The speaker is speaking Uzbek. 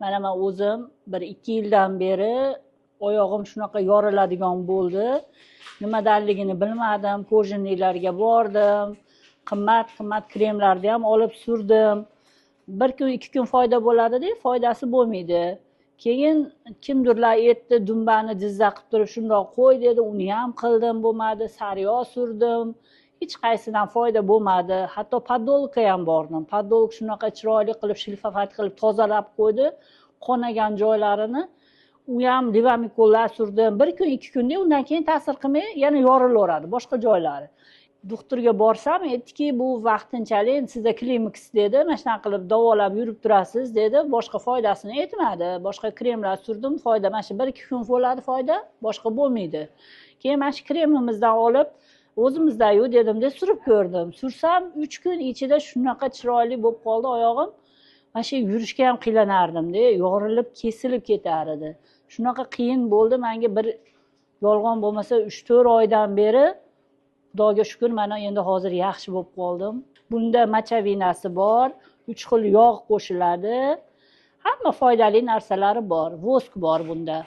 Mana man o'zim 1-2 yildan beri oyog'im shunaqa yoriladigan bo'ldi. Nimadanligini bilmadim, кожаный larga bordim, qimmat qimmat kremlarni ham olib surdim. 1 kun 2 kun foyda bo'ladi-da, foydasi bo'lmaydi. Keyin kimdirlar aytdi, dumbani jizza qilib turib shundoq qo'y dedi, uni ham qildim, bo'lmadi, sariyog' surdim. Hech qaysidan foyda bo'lmadi. Hatto podologga ham bordim. Podolog shunaqa chiroyli qilib shilfafat qilib tozalab qo'ydi qonagan joylarini. U ham levamikollar surdim. 1 kun 2 kunda undan keyin ta'sir qilmay yana yorilaveradi boshqa joylari. Doktorga borsam aytdiki, bu vaqtinchalik sizda klimaks dedi, mana shunaqa qilib davolab yurib turasiz dedi, boshqa foydasini aytmadi. Boshqa kremlar surdim, foyda mana shu 1-2 kun bo'ladi foyda, boshqa bo'lmaydi. Keyin mana shu kremimizdan olib o'zimizda-yu dedimda surib ko'rdim. Sursam 3 kun ichida shunaqa chiroyli bo'lib qoldi oyog'im. Mana shu yurishga ham qiynanardim-da, yorilib, kesilib ketar edi. Shunaqa qiyin bo'ldi menga, bir yolg'on bo'lmasa 3-4 oydan beri Xudoga shukr, mana endi hozir yaxshi bo'lib qoldim. Bunda machavinasi bor, 3 xil yog' qo'shiladi. Hamma foydali narsalari bor, vosk bor bunda.